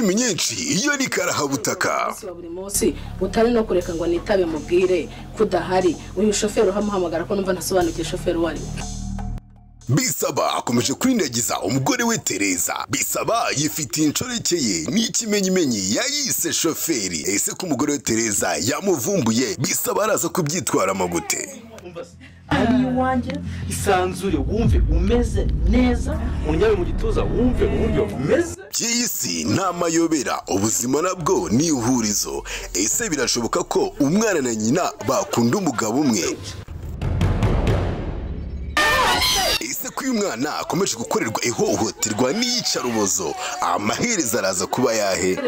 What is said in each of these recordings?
Filimi nyinshi iyo ni karahabutaka. Buri munsi utari no kureka ngo nitabe mubwire kudahari uyu shoferi uhamuhamagara ko numva ntasobanukiye shoferi wari. Bisaba akomeje kurindagiza umugore we Tereza. Bisaba yifitiye inshoreke ye n'ikimenyimenyi yayise shoferi. Ese ko umugore we Tereza yamuvumbuye, Bisaba araza kubyitwaramo gute? Ari iwanjye isanzure wumve umeze neza, unyabe mu gituza wumve uburyo umeze. By'isi nta mayobera, ubuzima nabwo ni ihurizo. Ese birashoboka ko umwana na nyina bakunda umugabo umwe? Ese ko uyu mwana akomeje gukorerwa ihohoterwa n'iyicarubozo, amaherezo araza kuba yahe?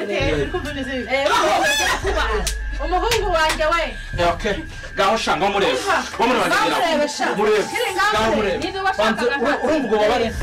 Umuhungu wanjye we. Okay, gaho shanga murebe. Murebe. Gaho murebe. Urumva ubwo babare.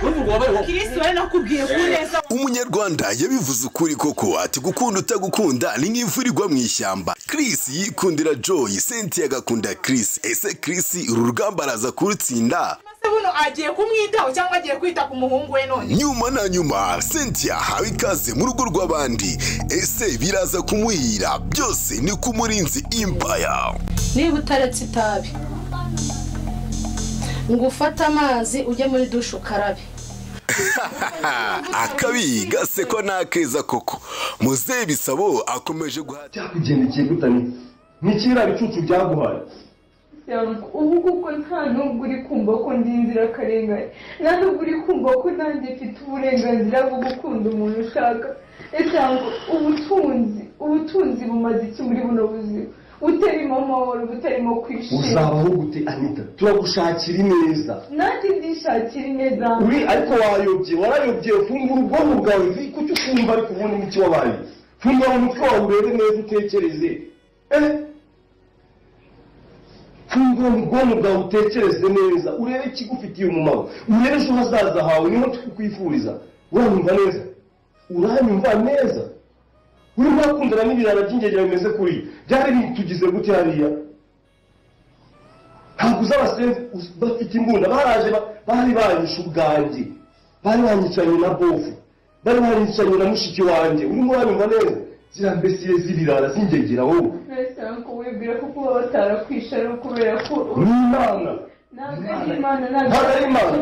Urumva ubwo babare. Kristo ari nakubwiye ko neza. Umunyarwanda yabivuze ukuri koko ati gukunda utagukunda ni nk'imvura igwa mu ishyamba. Chris yikundira Joy, Cynthia agakunda Chris. Ese Chris uru rugamba araza kurutsinda? Buno agiye kumwitaho cyangwa agiye kwita ku muhungu we none? Nyuma na nyuma Cynthia hawe ikaze mu rugo rw'abandi. Ese biraza kumuhira? Byose ni ku Murinzi Empire. Niba utaretse itabi ngo ufate amazi ujye muri dushe ukarabe. Akabi gasekwa n'akeza koko. Muzehe Bisabo akomeje guhata. Cyakugendekeye gutani nikira bicucu byaguhaye. Ubu kuko nta nubwo uri kumva ko ndi inzirakarengane, nta nubwo uri kumva ko nanjye mfite uburenganzira bwo gukunda umuntu ushaka. Ese ubutunzi bumaze iki muri buno buzima butarimo amahoro, butarimo kwishima? Uzabaho gute Anita? Turagushakira ineza. Nanjye ndishakira ineza. Uri ariko wayobye, warayobye. Fungura ubwonko bwawe, kuki ukumva ariko ubundi n'iki wabaye? Fungura umutwe wawe urebe neza utekereze. Fungura ubwonko bwawe utekereze neza, urebe ikigufitiye umumaro, urebe ejo hazaza hawe, niho tukwifuriza. Uranyumva neza? Uranyumva neza? Urimo urakundana n'ibirara by'ingegera bimeze kuri byari bitugize gute hariya? Ntabwo uzi abasenzi bafite imbunda baraje, bari banyishe ubwanjye, bari banyicanye na bofu, bari banyicanye na mushiki wanjye. Urimo uranyumva neza? Ziriya mbesire z'ibirara z'ingegera wowe. Mbese ko wibwira ko kuba batarakwisha ari ukubera ko n'Imana. Ntabwo ari Imana, ntabwo ari Imana.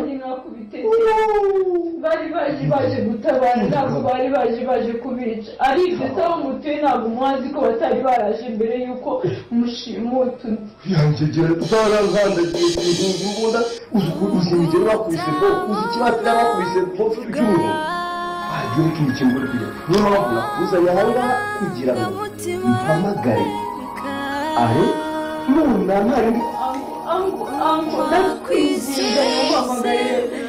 Bari baje gutabara, ntabwo bari baje kubica. Ari ibyo se aho mutuye ntabwo muhazi ko batari baraje mbere y'uko mushimuta undi. Yangegera barankandagiye imbunda, uzi imigeri bakubise bo, uzi ikibatira bakubise bo cy'uruhu. Agiye gutumikira muri kujya. Niyo mpamvu nakuzanye aha ngaha kugira ngo mpamagare. Ahe none ntari Ango ndakwizinga nguhamagare.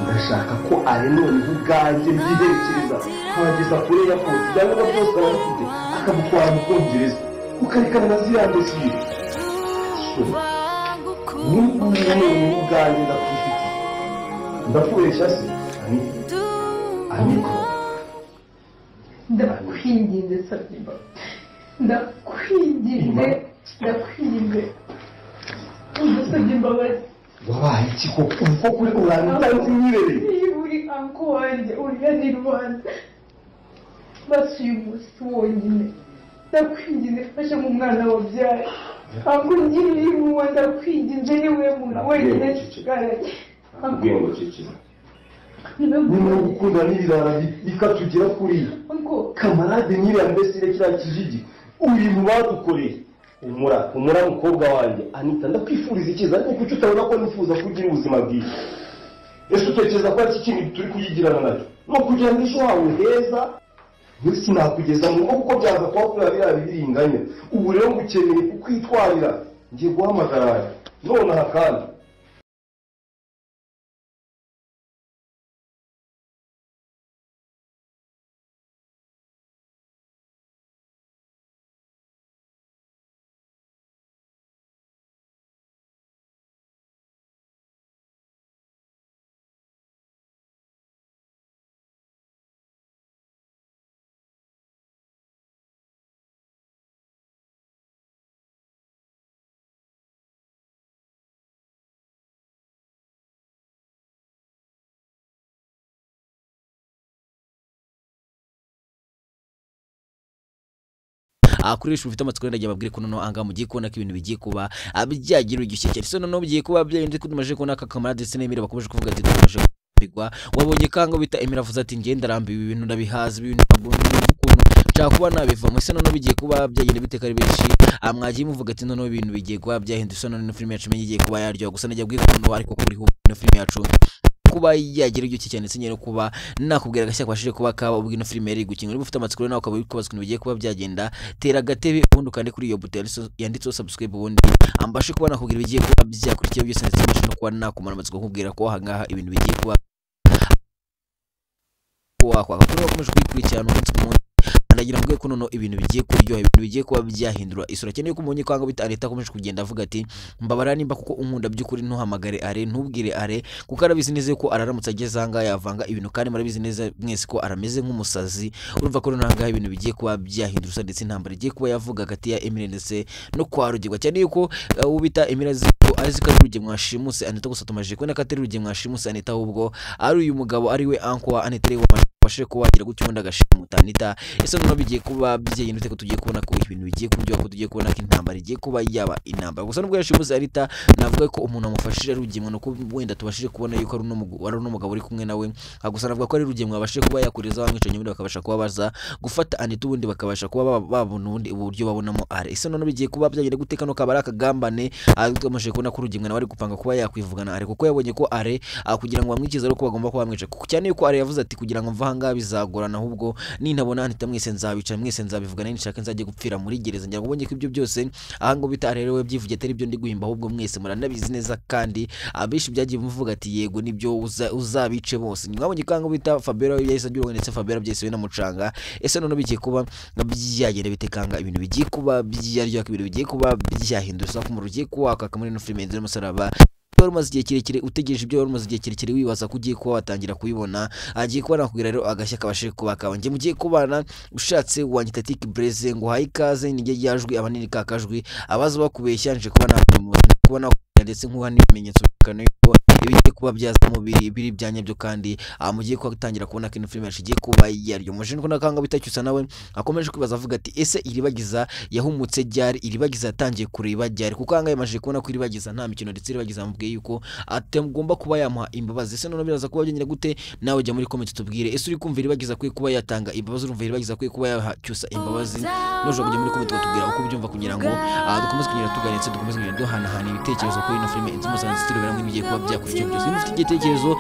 Ndashaka ko ari none ubwanjye mbyiherekereza nkabageza kuri airport, cyangwa byose arabifite akagutwara mu Bwongereza ukarekana na ziriya dosiye. None ubwanjye ndakwifitiye, ndakubeshya se Anita? Anita ndakwinginze Sabiba, ndakwinginze, ndakwinginze udusabye imbabazi. Wabaye iki koko? Uko kuri urantanze imyirere. Niba uri anko wanjye uriya ni Rwanda, basi uyu munsi wonyine ndakwinginze fasha nk'umwana wabyaye. Anko ngirira impuhwe, ndakwinginze niwe muntu wenyine nsigaranye. Nakubwiye ngo ceceka. Nyuma yo gukunda n'ibirara bikatugera kuriya kamarade n'iriya mbesire kiriya kijiji ibintu badukoreye. Umura umura mukobwa wanjye Anita, ndakwifuriza icyiza ariko kuki utabona ko nifuza kugira ubuzima bwiza? Ese utekereza ko ari iki kintu turi kuyigirana nacyo? No kugira ngo ejo hawe heza, sinakugeza mu rugo kuko byaza kuba kuriya biriya biringanya. Ubu rero ngukeneye kukwitwarira, ngiye guhamagara nonaha kandi. Kuri benshi mufite amatsiko ndagiye babwire ko noneho ahangaha mugiye kubona ko ibintu bigiye kuba byagira igihe cyane. So noneho bigiye kuba byahindutse ko tumaze kubona aka Kamarade ndetse na Emile bakomeje kuvuga ati tumaze bigwa. Wabonye kanga bita Emile avuze ati njye ndarambiwe ibi bintu ndabihaza, ibi bintu ntabwo numva ukuntu nshaka kuba nabivamo. Ese noneho bigiye kuba byagenda bite ko ari benshi mwagiye muvuga ati noneho ibintu bigiye kuba byahindutse. So noneho filime yacu imenye igiye kuba yaryoha. Gusa najya kubwira ko noneho ariko kuri ino filime yacu kuba yagira igihe cyane, ndetse nyine kuba nakubwira agashya kabashije kuba kaba ubwo ino filime yari gukinwa. Niba ufite amatsiko rero nawe ukaba uri kubaza ukuntu bigiye kuba byagenda, tera agatebe ubundi ukande kuri iyo buto yanditseho subscribe, ubundi ambashe kuba nakubwira ibigiye kuba byakurikiye byose, ndetse mbashe no kuba nakumara amatsiko nkubwira ko aha ngaha ibintu bigiye kuba wakwaka. Kuri wakomeje kuyikurikirana umunsi ku munsi, ndagira ngo ko noneho ibintu bigiye kuryoha, ibintu bigiye kuba byahindura isura cyane. Yuko umunye kwanga bita Anita akomeje kugenda avuga ati mbabara nimba kuko unkunda by'ukuri ntuhamagare Are, ntubwire Are, kuko arabizi neza ko araramutse ageze aha ngaha yavanga ibintu, kandi murabizi neza mwese ko arameze nk'umusazi. Urumva ko noneho aha ngaha ibintu bigiye kuba byahindura isura, ndetse intambara igiye kuba yavuga hagati ya Emile ndetse no kwa Rugirwa cyane. Yuko uwo bita Emile azi ko ari Rugirwa mwashimuse Anita, gusa tumaje kubona ko atari Rugirwa mwashimuse Anita, ahubwo ari uyu mugabo ari we uncle wa Anita ari we wabashije kuba wagira gutyo ubundi agashimuta Anita. Ese noneho bigiye kuba byahindutse ko tugiye kubona ko ibintu bigiye kuryoha, ko tugiye kubona ko intambara igiye kuba yaba intambara. Gusa nubwo yashimuse Anita, navuga ko umuntu amufashije ari Rugimwa, nuko wenda tubashije kubona yuko ari uno mugabo uri kumwe nawe. Gusa navuga ko ari Rugimwa abashije kuba yakureza bamwica nyuma, bakabasha kuba baza gufata Anita, ubundi bakabasha kuba babona ubundi uburyo babonamo Are. Ese noneho bigiye kuba byagenda gute? Kano kaba ari akagambane. Tugamije kubona ko Rugimwa nawe ari gupanga kuba yakwivugana Are, kuko yabonye ko Are kugira ngo bamwikize ari uko bagomba kuba bamwica, cyane yuko Are yavuze ati kugira ngo mva aha ngaha bizagorana, ahubwo nintabona Anita mwese nzabica, mwese nzabivugana, ninshaka nzajye gupfira muri gereza. Ngira ngo ubonye ko ibyo byose aha ngo bita Are we byivuge atari ibyo ndi guhimba, ahubwo mwese muranabizi neza, kandi abenshi byagiye muvuga ati yego nibyo uzabice bose. Mwabonye ko ngo bita Fabiola yahise agira ndetse Fabiola byahise binamucanga. Ese noneho bigiye kuba byagenda bitekanga, ibintu bigiye kuba byaryoha, ibintu bigiye kuba byahindura ku muriro ugiye kuwaka muri ino filime Inzira y'Umusaraba. Wari umaze igihe kirekire utegereje ibyo, wari umaze igihe kirekire wibaza ko ugiye kuba watangira kubibona, agiye kuba nakubwira rero agashya kabashije kuba kawe. Njye mugiye kubana ushatse wanyita Tiki Blaze, ngo uhaye ikaze nijye ryajwi abanini kakajwi abaza bakubeshya, nje kuba nakubona ndetse nkuha n'ibimenyetso byerekana yuko ibigiye kuba byazamo biri byanyabyo, kandi mugiye kuba kubona ko ino filime yacu igiye kuba yaryo. Muje ko nakanga bitacyusa nawe akomeje kwibaza avuga ati ese Iribagiza yahumutse ryari, Iribagiza yatangiye kureba ryari, kuko ahangaha yamaze kubona ko Iribagiza nta mikino, ndetse Iribagiza amubwiye yuko atagomba kuba yamuha imbabazi. Ese noneho biraza kuba byongera gute? Nawe jya muri comment tubwire, ese uri kumva Iribagiza akwiye kuba yatanga imbabazi, urumva Iribagiza akwiye kuba yacyusa imbabazi? Nushobora kujya muri comment ukatubwira uko ubyumva, kugira ngo dukomeze kugenda tuganira, ndetse dukomeze kugenda duhanahana ibitekerezo kuri ino filime Inzu y'Umusaraba, turebera hamwe ibigiye kuba byakurikiye byose. Niba ufite igitekerezo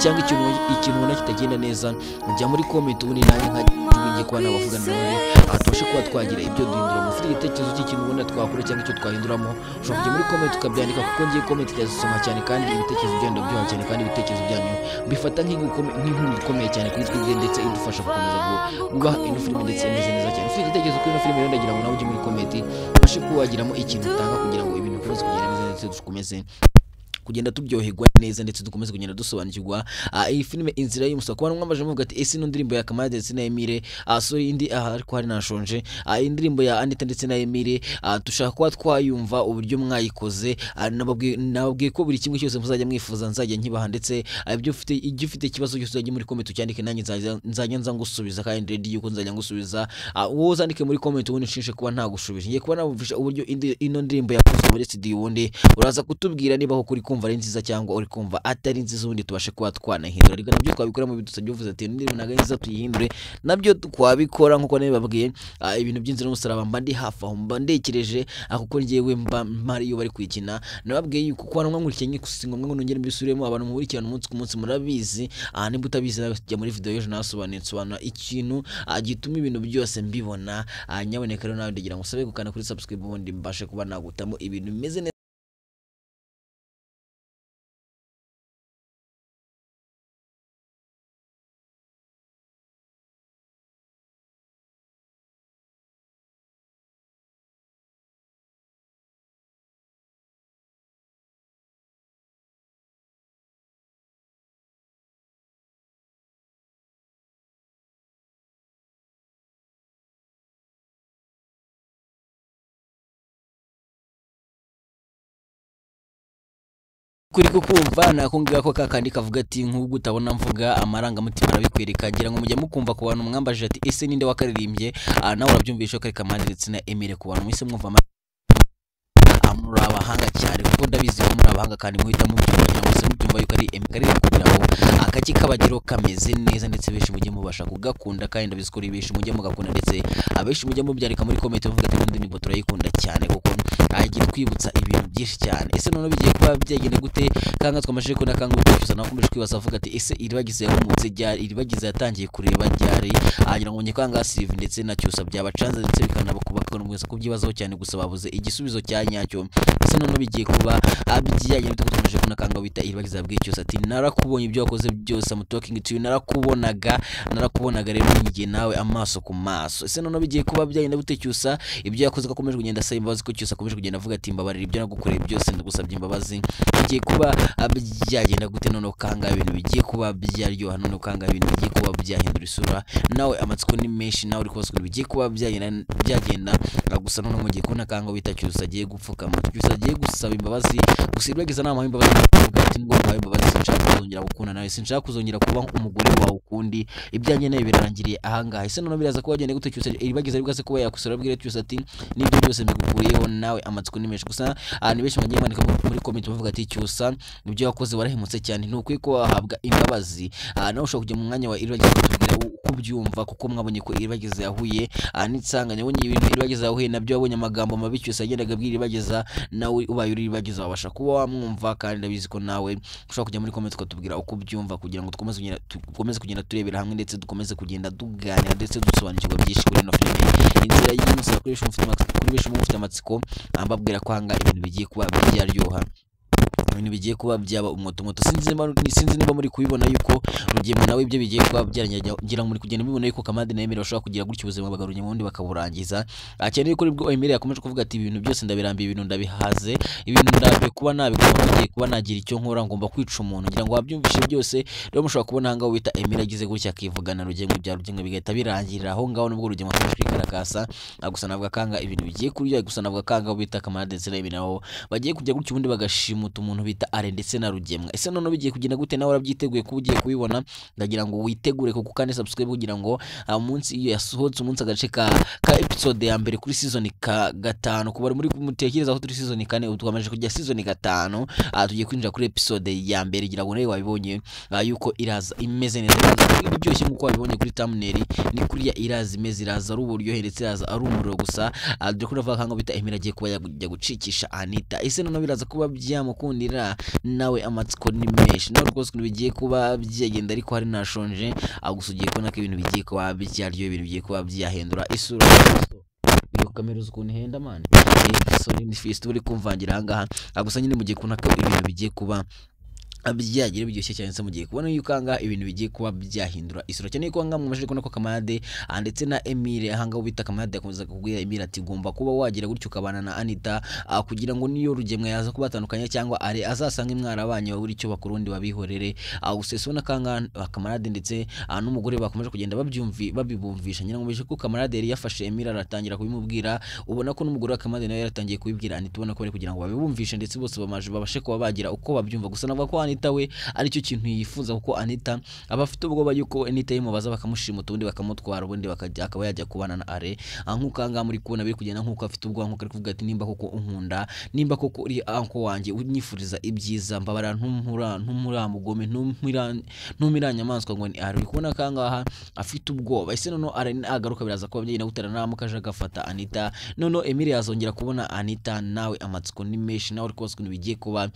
cyangwa ikintu ubona kitagenda neza, jya muri comment ubundi nanjye ngiye kuba nabavuga nawe, tubashe kuba twagira ibyo duhinduramo. Ufite igitekerezo cy'ikintu ubona twakora cyangwa icyo twahinduramo, ushobora kujya muri comment ukabyandika, kuko ngiye comment ndazisoma cyane, kandi ibitekerezo byanyu ndabyoha cyane, kandi ibitekerezo byanyu mbifata nk'inkunga ikomeye cyane kuri twebwe, ndetse idufasha gukomeza kubaha ino filime ndetse imeze neza cyane. Ufite igitekerezo kuri ino filime rero, ndagira ngo nawe ujye muri comment ubashe kuba wagiramo ikintu utanga, kugira ngo ibintu bikomeze kugenda neza, ndetse dukomeze kugenda turyoherwa neza, ndetse dukomeze kugenda dusobanukirwa iyi filime Inzira y'Umusaraba. Kuba mwamaje muvuga ati ese ino ndirimbo ya Kamarade ndetse na Emile, sorry indi aha ariko hari nashonje, indirimbo ya Anita ndetse na Emile dushaka kuba twayumva uburyo mwayikoze. Nababwiye ko buri kimwe cyose muzajya mwifuza nzajya nkibaha, ndetse ibyo ufite ijya ufite ikibazo cyose uzajya muri comment ucyandike, nanjye nzajya nza ngusubiza, kandi ready yuko nzajya ngusubiza. Wowe uzandike muri comment ubundi nshinje kuba ntagushubije, ngiye kuba nabumvisha uburyo ino ndirimbo yakozwe muri studio, ubundi uraza kutubwira niba koko uri kumva ari nziza cyangwa uri kumva atari nziza, ubundi tubashe kuba twanahindura. Ariko nabyo twabikora mu bidusabye uvuze ati indirimbo ntabwo ari nziza tuyihindure, nabyo twabikora nkuko nabibabwiye. Ibintu by'inzira y'umusaraba mba ndi hafi aho, mba ndekereje kuko njyewe mba mpari iyo bari kuyikina. Nababwiye yuko kuba mwamurikiye si ngombwa ngo nongere mbisubiremo, abantu mukurikirana umunsi ku munsi murabizi. Nimba utabizi nawe jya muri video y'ejo nasobanuye, nsobanura ikintu gituma ibintu byose mbibona. Nyaboneka rero nawe ndagira ngo usabe gukanda kuri subscribe, ubundi mbashe kuba nagutamo ibintu bimeze neza. Kuri kukumva nako ngako kakandi kavuga ati nk'ubwo utabona mvuga amarangamutima arabikwereka. Ngira ngo mujya mukumva ku bantu mwambajije ati ese ninde wakaririmbye? Nawe urabyumvisha ko ari Kamande ndetse na Emile. Ku bantu mwese mwumva muri abahanga cyane, kuko ndabizi ko muri abahanga kandi muhita mubyumva, ngira ngo mwese mubyumva yuko ari Emile karirimba kugira ngo akaki kabagiro kameze neza, ndetse benshi mujye mubasha kugakunda, kandi ndabizi ko ari benshi mujye mugakunda, ndetse abenshi mujye mubyandika muri comment muvuga ati ubundi nimbo turayikunda cyane kuko agiye twibutsa ibintu byinshi cyane. Ese noneho bigiye kuba byagenda gute? Kanga twamashije ko nakanga ubucyusa nakomeje kwibaza avuga ati ese Iribagiza yahumutse ryari? Iribagiza yatangiye kureba ryari? Agira ngo nyikanga Sylvie ndetse na Cyusa byabacanze ndetse bikanabakubaka n'umwese kubyibazaho cyane, gusa babuze igisubizo cya nyacyo. Ese noneho bigiye kuba byagenda gute? Twamashije ko nakanga bita Iribagiza yabwiye Cyusa ati narakubonye ibyo wakoze byose, I'm talking to you, narakubonaga rero ngiye nawe amaso ku maso. Ese noneho bigiye kuba byagenda gute? Cyusa ibyo yakoze ko akomeje kugenda asaba imbabazi, ko Cyusa akomeje kugenda avuga ati mbabarira ibyo nagukoreye byose, ndagusabye imbabazi. Bigiye kuba byagenda gute noneho? Kanga ibintu bigiye kuba byaryoha noneho, kanga ibintu bigiye kuba byahindura isura. Nawe amatsiko ni menshi, nawe uri kubaza ukuntu bigiye kuba byagenda. Gusa noneho mugiye kubona kanga bita Cyusa agiye gupfukama, Cyusa agiye gusaba imbabazi. Gusa Iribagiza ntamuha imbabazi, avuga ati nubwo nguhaye imbabazi sinshaka kuzongera gukunda nawe, sinshaka kuzongera kuba umugore wawe ukundi, ibyanjye nawe birarangiriye ahangaha. Ese noneho biraza kuba byagenda gute? Cyusa Iribagiza aribwo aze kuba yakosora abwira Cyusa ati nibyo byose mbigukuriyeho, nawe amatsiko ni menshi. Gusa ni benshi bagiye bandika muri comment bavuga ati Cyusa ibyo wakoze warahemutse cyane, ntukwiye ko wahabwa imbabazi. Nawe ushobora kujya mu mwanya wa Iribagiza ukatubwira uko ubyumva, kuko mwabonye ko Iribagiza yahuye n'isanganya, wabonye ibintu Iribagiza yahuye nabyo, wabonye amagambo mabi Cyusa yagendaga abwira Iribagiza. Nawe ubaye uri Iribagiza wabasha kuba wamwumva, kandi ndabizi ko nawe ushobora kujya muri comment ukatubwira uko ubyumva, kugira ngo dukomeze kugenda turebera hamwe, ndetse dukomeze kugenda tuganira, ndetse dusobanukirwa byinshi kuri ino filime Inzira y'Umusaraba. Kuri benshi mufite amatsiko, mbabwira ko hanga ibintu bigiye kuba byaryoha, ibintu bigiye kuba byaba umwotomoto. Sinzi niba muri kubibona yuko Rugema nawe ibyo bigiye kuba byarangira, ngira ngo muri kugenda mubibona yuko Kamande na Emile bashobora kugira gutyo ubuzima bwa Rugema ubundi bakaburangiza. Cyane yuko nibwo Emile yakomeje kuvuga ati ibintu byose ndabirambiye, ibintu ndabihaze, ibintu ndambiwe kuba nabikora, ngiye kuba nagira icyo nkora, ngomba kwica umuntu. Ngira ngo wabyumvise byose. Rero mushobora kubona ahangaha wita Emile agize gutya akivugana Rugema, ibya Rugema bigahita birangirira aho ngaho, nubwo Rugema akomeje kwikarakasa. Gusa navuga kanga ibintu bigiye kurya, gusa navuga kanga wita Kamande ndetse na Emile nabo bagiye kujya gutyo ubundi bagashimuta umuntu bita Are ndetse na Rugemwa. Ese noneho bigiye kugenda gute? Nawe urabyiteguye kuba ugiye kubibona, ndagira ngo witegure kuko kandi subscribe kugira ngo umunsi iyo yasohotse umunsi agace ka episode ya mbere kuri season ka 5, kuba muri mutekereza ko turi season 4, ubu twamaze kujya season 5, tugiye kwinjira kuri episode ya mbere. Ngira ngo nawe wabibonye yuko iraza imeze neza, iryoshye nkuko wabibonye kuri thumbnail, ni kuriya iraza imeze, iraza ari uburyohe ndetse iraza ari umuriro. Gusa dore ko navuga ngo bita Emile agiye kuba yajya gucikisha Anita. Ese noneho biraza kuba byamukundira? Nawe amatsiko ni menshi, nawe rwose ukuntu bigiye kuba byagenda, ariko hari nashonje. Gusa ugiye kubona ko ibintu bigiye kuba byaryoha, ibintu bigiye kuba byahindura isura. Iyo kamera uzi ukuntu ihenda man, sorry ni fist uri kumvangira ahangaha. Gusa nyine mugiye kubona ko ibintu bigiye kuba byagira biryoshye cyane, se mugiye kubona yuko anga ibintu bigiye kuba byahindura isura cyane, yuko anga mumashije kubona ko Kamande ndetse na Emile ahanga ubita Kamande yakomeza kubwira Emile ati gomba kuba wagira gutyo ukabana na Anita, kugira ngo niyo Rugemwa yaza kubatandukanya cyangwa are azasanga imwarabanye baburi icyo bakurundi babihorere. Gusa ubona kanga Kamarade ndetse n'umugore bakomeje kugenda babyumvi babibumvisha, ngira ngo ko Kamarade yari yafashe Emile aratangira kubimubwira, ubona ko n'umugore wa Kamande nawe yaratangiye kubibwira Anita, ubona ko bari kugira ngo babibumvishe ndetse bose bamaje babashe kuba bagira uko babyumva. Gusa navuga ko Anita we aricyo kintu yifuza, kuko Anita aba afite ubwoba yuko Anita yimubaza bakamushimuta ubundi bakamutwara, ubundi bakajya akaba yajya kubana na Are. Nkuko anga muri kubona biri kugenda, nkuko afite ubwoba, nkuko ari kuvuga ati nimba koko unkunda, nimba koko uri anko wanjye unyifuriza ibyiza, mbabara ntumpura mugome, ntumira nyamaswa ngo ni Are. Uri kubona kangaha afite ubwoba. Ese noneho Are agaruka biraza kuba byagenda gutera namukaje agafata Anita, noneho Emile yazongera kubona Anita. Nawe amatsiko ni menshi, nawe uri kubaza ukuntu bigiye kuba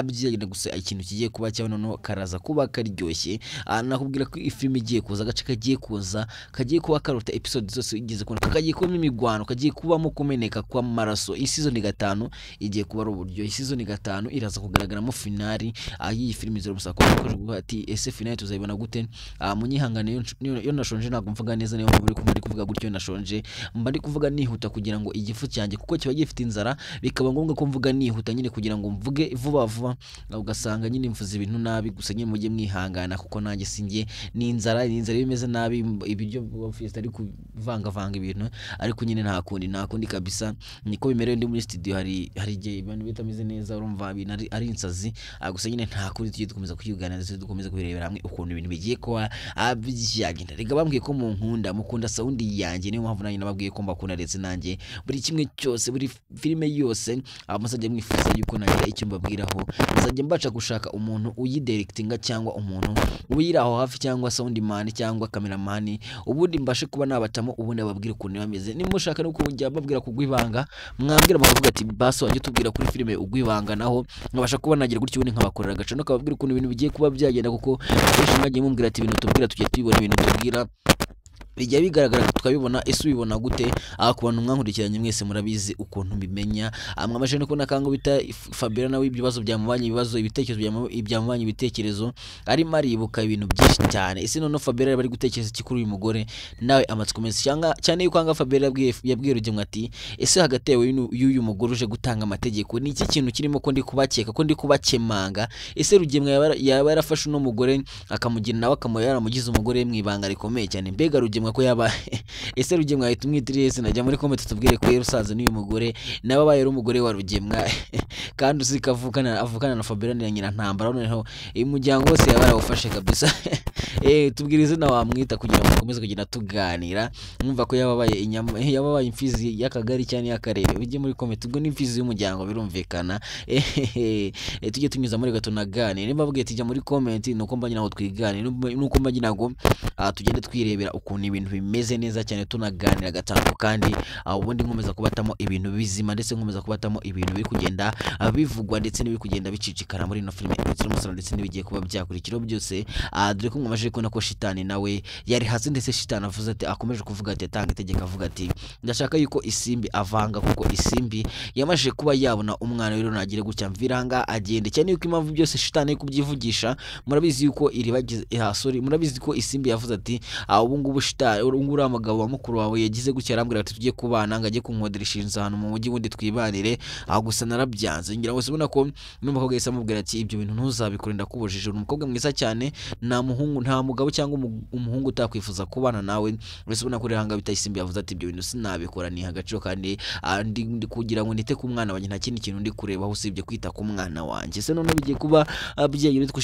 byagenda. Gusa ikintu kigiye kuba cyangwa noneho karaza kuba karyoshye. Nakubwira ko ifilm igiye kuza, agace kagiye kuza kagiye kuba karuta episode zose igeze kubona, kagiye kubamo imigwano, kagiye kubamo kumeneka kw'amaraso. Iyi season 5 igiye kuba ari uburyo, iyi season 5 iraza kugaragaramo finali y'iyi film. Izero musako ati ese finali tuzayibona gute? Munyihangane iyo nashonje ntabwo mvuga neza, niyo mpamvu uri kuvuga gutyo nashonje, mba ndi kuvuga nihuta kugira ngo igifu cyanjye kuko kiba gifite inzara, bikaba ngombwa ko mvuga nihuta nyine kugira ngo mvuge vuba vuba, ugasanga nyine ubundi mvuze ibintu nabi, gusa nyine mujye mwihangana kuko nanjye sinjye ni inzara bimeze nabi, ibiryo bafite ari kuvangavanga ibintu, ariko nyine nta kundi kabisa niko bimerewe. Ndi muri studio hari igihe ibintu bitameze neza, urumva ibintu ari insazi, gusa nyine nta kundi, tugiye dukomeza kwiganira, dukomeza kubirebera hamwe ukuntu ibintu bigiye kuba byagenda. Rega bambwiye ko munkunda, mukunda sound yanjye, niyo mpamvu nanjye nababwiye ko mbakunda, ndetse nanjye buri kimwe cyose, buri filime yose muzajya mwifuza yuko nagira icyo mbabwiraho, muzajya mbaca gushaka umuntu uyidirectinga cyangwa umuntu uyiri aho hafi cyangwa sound man cyangwa cameraman, ubundi mbashe kuba nabatamo, ubundi ababwira ukuntu bameze. Nimushaka no kujya babwira kugwibanga, mwambwira mukavuga ati baso wajye tubwira kuri filime ugwibanga, naho nkabasha kuba nagira gutyo, ubundi nkabakorera agace no kababwira ukuntu ibintu bigiye kuba byagenda, kuko benshi mwagiye mumbwira ati ibintu tubwira tujye tubibona, ibintu tubwira bijya bigaragara tukabibona. Ese ubibona gute? Ku bantu mwankurikiranye mwese murabizi ukuntu mbimenya. Mwamaje no kubona kango bita Fabiola nawe ibibazo byamubanye, ibibazo ibitekerezo byamubanye, ibitekerezo arimo aribuka ibintu byinshi cyane. Ese none Fabiola bari gutekereza iki kuri uyu mugore? Nawe amatsiko menshi cyane yuko anga Fabiola yabwiye Rugemwa ati ese hagati yawe y'uyu mugore uje gutanga amategeko ni iki kintu kirimo ko ndi kubakeka, ko ndi kubakemanga? Ese Rugemwa yaba yarafashe uno mugore akamugira nawe akamuha yaramugize umugore mu ibanga rikomeye cyane? Mbega Rugemwa ko yaba ese Rugemwa ahita umwitiriye? Sinajya muri comment tubwire ko yarusaza n'uyu mugore nawe abaye ari umugore wa Rugemwa kandi uzika avukana na Fabiola na nyina ntambara, noneho umuryango wose yaba yarawufashe kabisa. Tubwire izina wamwita kugira ngo dukomeze kugenda tuganira. Mwumva ko yababaye inyama, yababaye imfizi y'akagari cyane y'akarere. Ujye muri comment ubwo ni imfizi y'umuryango birumvikana. Tujye tunyuza muri gato naganire. Nimba babwiye tijya muri comment nuko mba ngira ngo twiganire, nuko mba ngira ngo tugende twirebera ukuntu ibintu bimeze neza cyane, tunaganira gatanu kandi ubundi nkomeza kubatamo ibintu bizima, ndetse nkomeza kubatamo ibintu biri kugenda bivugwa ndetse n'ibiri kugenda bicicikana muri ino filime Inzira y'Umusaraba, ndetse n'ibigiye kuba byakurikiraho byose. Dore ko mwamaje kubona ko shitani nawe yari hasi, ndetse shitani avuze ati, akomeje kuvuga ati, atanga itegeko avuga ati ndashaka yuko Isimbi avanga, kuko Isimbi yamaje kuba yabona umwana rero nagire gutya mviranga agende cyane. Yuko impamvu byose shitani kubyivugisha, murabizi yuko iribagize sorry, murabizi ko Isimbi yavuze ati ubu ngubu shitani uri amagabo wa mukuru wawe yagize gutya arambwira ati tugiye kubana, ngo ajye kunkoderesha inzu ahantu mu mujyi wundi twibanire, aho gusa narabyanze. Ngira ngo ubona ko n'umukobwa yahise amubwira ati ibyo bintu ntuzabikore, ndakubujije, uri umukobwa mwiza cyane, nta muhungu nta mugabo cyangwa umuhungu utakwifuza kubana nawe. Wese ubona ko rihanga bita Isimbi yavuze ati ibyo bintu sinabikora, ni agaciro kandi ndi kugira ngo nite ku mwana wanjye, nta kindi kintu ndi kurebaho usibye kwita ku mwana wanjye. Se none bigiye kuba byagira bitwo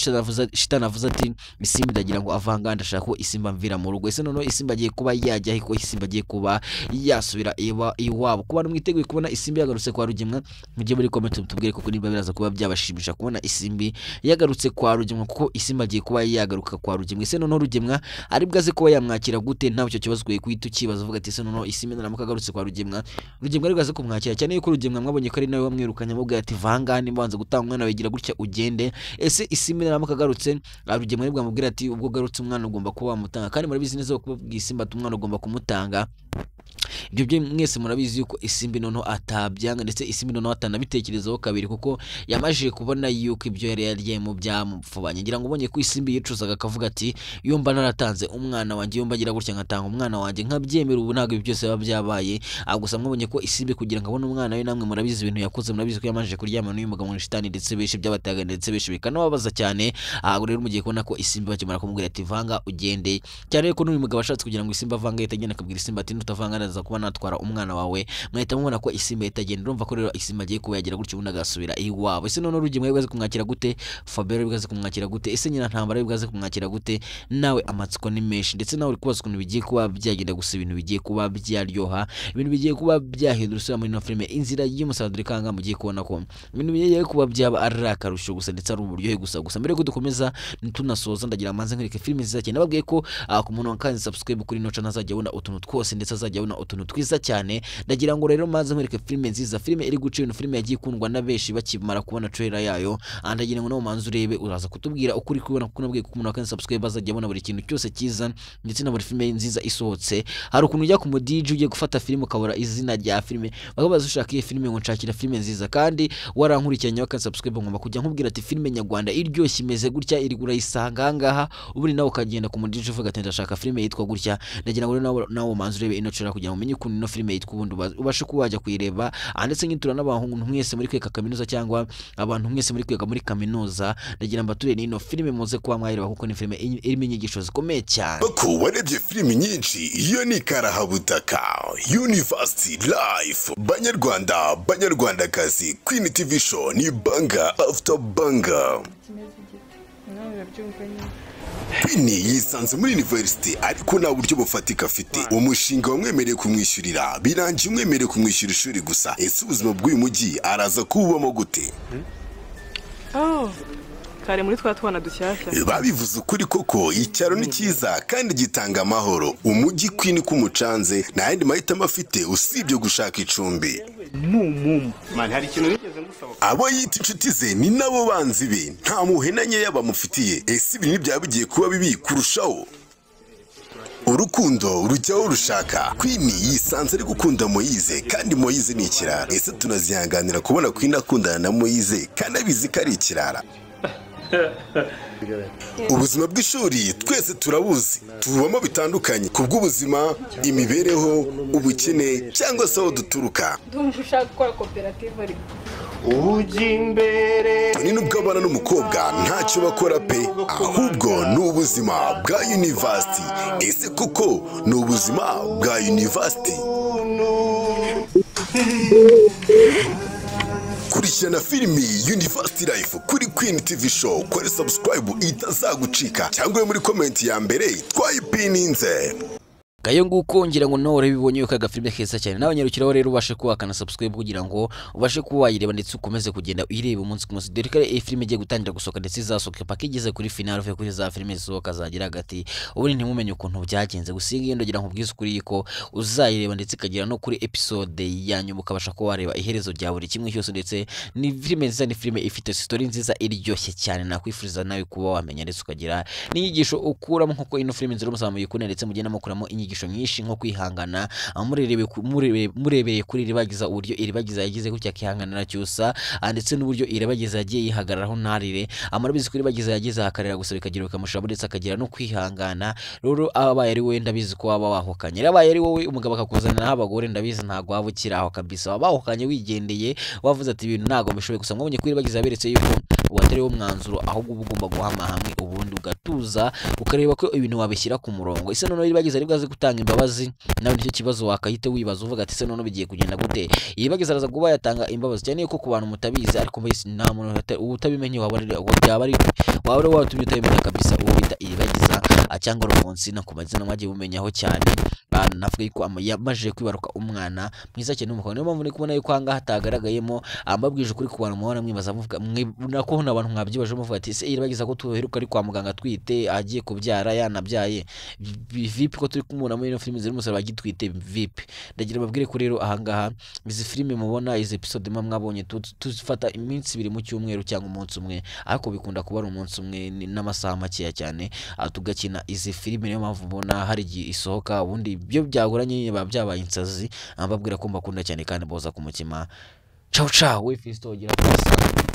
shitani avuze ati Isimbi ndagira ngo avanga, ndashaka ko Isimbi amvira mu rugo. Ese none Isimbi agiye kuba yajya ko Isimbi agiye kuba yasubira iwabo? Kuba mwiteguye kubona Isimbi yagarutse kwa Rugemwa, mujye muri comment tubwire kuko niba biraza kuba byabashimisha kubona Isimbi yagarutse kwa Rugemwa, kuko Isimbi agiye kuba yagaruka kwa Rugemwa. Ese none Rugemwa ari bwaze kuba yamwakira gute? Ntawe icyo kibazo kuye kuhita ukibaza uvuga ati ese none Isimbi naramuka agarutse kwa Rugemwa, Rugemwa ari bwaze kumwakira cyane yuko Rugemwa mwabonye ko ari nawe wamwirukanye amubwira ati vanga nimbanza gutanga umwana wigira gutya ugende. Ese Isimbi naramuka agarutse, Rugemwa ari bwamubwira ati ubwo garutse umwana ugomba kuba wamutanga, kandi murabizi neza ko kubabwira Isimbi ati umwana ugomba kumutanga. Ibyo byo mwese murabizi yuko Isimbi noneho atabyanga, ndetse Isimbi noneho atanabitekerezaho kabiri, kuko yamajije kubona yuko ibyo yari yarye mu byamupfubanye. Ngira ngo ubonye ko Isimbi yicuzaga akavuga ati iyo mba naratanze umwana wanjye, iyo mba ngira gutya nkatanga umwana wanjye nkabyemera, ubu ntabwo ibi byose biba byabaye. Gusa mwabonye ko Isimbi kugira ngo abone umwana we, namwe murabizi ibintu yakoze, murabizi ko yamajije kuryamana n'uyu mugabo mu shitani, ndetse benshi byabataga ndetse benshi bikanababaza cyane. Rero mugiye kubona ko Isimbi bakimara kumubwira ati vanga ugende, cyane ko n'uyu mugabo ashatse kugira ngo Isimbi avange ahita agenda akabwira Isimbi ati nutavanga ndaza kuba natwara umwana wawe. Mwahita mubona ko Isimbi ahita agenda. Urumva ko rero Isimbi agiye kuba yagira gutyo ubundi agasubira iwabo. Ese none Rugemwa bwaze kumwakira gute? Fabiola bwaze kumwakira gute? Ese nyina ntambara bwaze kumwakira gute? Nawe amatsiko ni menshi, ndetse nawe uri kubaza ukuntu bigiye kuba byagenda, gusa ibintu bigiye kuba byaryoha, ibintu bigiye kuba byahindura isura muri ino filime Inzira y'Umusaraba. Kanga mugiye kubona ko ibintu bigiye kuba byaba ari akarusho gusa, ndetse ari uburyohe gusa. Gusa mbere ko dukomeza tunasoza, ndagira amanze nkwereke filime nziza cyane. Nababwiye ko ku muntu wakanze subscribe kuri ino channel azajya abona utuntu twose, ndetse azajya abona utuntu twiza cyane. Ndagira ngo rero maze nkwereke filime nziza, filime iri guca ibintu, filime yagiye ikundwa na benshi bakimara kubona trailer yayo. Ndagira ngo nawe manze urebe, uraza kutubwira ukuri kubona, kuko nabwiye ko umuntu wakanze subscribe azajya abona buri kintu cyose cyiza, ndetse na buri filime nziza isohotse. Hari ukuntu ujya ku mu DJ ugiye gufata filime ukabura izina rya filime, bakabaza ushaka iyi filime ngo nshakira filime nziza, kandi warankurikiranye wakanze subscribe, ngomba kujya nkubwira ati filime nyarwanda iryoshye imeze gutya, iri urayisanga ngaha, ubundi nawe ukagenda ku mu DJ uvuga ati ndashaka filime yitwa gutya. Ndagira ngo nawe manze urebe ino trailer kugira ngo umenye ukuntu ino filime yitwa, ubundi ubashe kuba wajya kuyireba. Ndetse nyitura n'abahungu mwese muri kwiga kaminuza cyangwa abantu mwese muri kwiga muri kaminuza, ndagira mbature n'ino filime muze kuba mwayireba kuko ni filime irimo inyigisho zikomeye cyane. Ko warebye filime nyinshi, iyo ni Karahabutaka University Life. Banyarwanda, Banyarwandakazi, Queen TV Show ni banga after banga. Queen yisanze muri university ariko nta buryo bufatika afite. Umushinga wamwemereye kumwishyurira birangiye umwemereye kumwishyura ishuri gusa. Ese ubuzima bw'uyu mujyi araza kububamo gute? Kare muri twa twana dushyashya. Babivuze ukuri koko, icyaro ni cyiza kandi gitanga amahoro. Umujyi Queen kumucanze nta yandi mahitamo afite usibye gushaka icumbi. Abo yita inshuti ze ni nabo banzi be, nta muhenanye yabamufitiye. Ese ibintu byaba bigiye kuba bibi kurushaho? Urukundo rujyaho rushaka. Queen yisanze ari gukunda Moyize kandi Moyize ni ikirara. Ese tunazihanganira kubona Queen akundana na Moyize kandi abizi ko ari ikirara? Ubuzima bw'ishuri twese turabuzi, tubamo bitandukanye kubw'ubuzima, imibereho, ubukene cyangwa se aho duturuka. Ndumva ushaka gukora koperative ariko Tony nubwo abana n'umukobwa ntacyo bakora pe, ahubwo ni ubuzima bwa university. Ese koko ni ubuzima bwa university? Kurikirana filimi University Life kuri Queen TV Show, kora subscribe itazagucika cyangwa muri comment ya mbere twayipininze. Gayo nguko ngira ngo nawe urabibonye yuko agafilme keza cyane. Nawe nyarukiraho rero ubashe kuba kana subscribe kugira ngo ubashe kuba wayireba ndetse ukomeze kugenda uyireba umunsi ku munsi. Dore ko iyi filime igiye gutangira gusohoka ndetse izasohoka paka igeze kuri final, uvuye kuri za filime zisohoka zagira hagati ubundi ntimumenye ukuntu byagenze. Gusa iyi ndagira ngo ubwize ukuri ko uzayireba ndetse ikagera no kuri episode ya nyuma ukabasha kuba wareba iherezo rya buri kimwe cyose. Ndetse ni filime nziza, ni filime ifite story nziza iryoshye cyane, nakwifuriza nawe kuba wamenya ndetse ukagira n'inyigisho ukuramo nkuko ino filime nzira muzamuye ikune, ndetse mugenda mukuramo inyigisho nyinshi nko kwihangana. Murebeye kuri Iribagiza uburyo Iribagiza yagize gutya akihangana na Cyusa, ndetse n'uburyo Iribagiza yagiye yihagararaho ntarire. Amarabizi kuri Iribagiza yagize akarera gusa bikagira bikamushira ndetse akagira no kwihangana. Rero abaye ari we ndabizi ko waba wahukanye, abaye ari wowe umugabo akakuzanira abagore ndabizi ntago waba ukiri aho kabisa, waba wahukanye wigendeye wavuze ati ibintu ntago mbishoboye. Gusa mwabonye kuri Iribagiza yaberetse yuko watari wo mwanzuro, ahubwo uba ugomba guhama hamwe ubundi ugatuza ukareba ko ibintu wabishyira ku murongo. Ese noneho Iribagiza ari bwaze gutanga imbabazi, nawe nicyo kibazo wakahita wibaza uvuga ati se noneho bigiye kugenda gute? Iribagiza araza kuba yatanga imbabazi cyane ko ku bantu mutabizi, ariko mbese nta muntu utabimenye waba ari waba watumye utabimenya kabisa. Uwo bita Iribagiza cyangwa Alphonsine ku mazina mwagiye mumenyaho cyane, navuga ko yamaje kwibaruka umwana mwiza cyane w'umukobwa. Niyo mpamvu ndi kubona yuko ahangaha hatagaragayemo. Ambabwije ukuri ku bantu muhora mwibaza muvuga nako abantu mwabyibaje muvuga ati se Iribagiza ko tuheruka ari kwa muganga atwite agiye kubyara yanabyaye vipi ko turi kumubona muri ino filime ziri umusaraba agitwite vipi? Ndagira babwire ko rero ahangaha izi filime mubona izi episode mwabonye tuzifata iminsi ibiri mu cyumweru cyangwa umunsi umwe, ariko bikunda kuba ari umunsi umwe n'amasaha makeya cyane tugakina izi filime. Niyo mpamvu mbona hari igihe isohoka ubundi ibyo byagoranye byabaye insazi. Mbabwira ko mbakunda cyane kandi boza ku mutima. Ciao ciao, we Fisto gira pasa.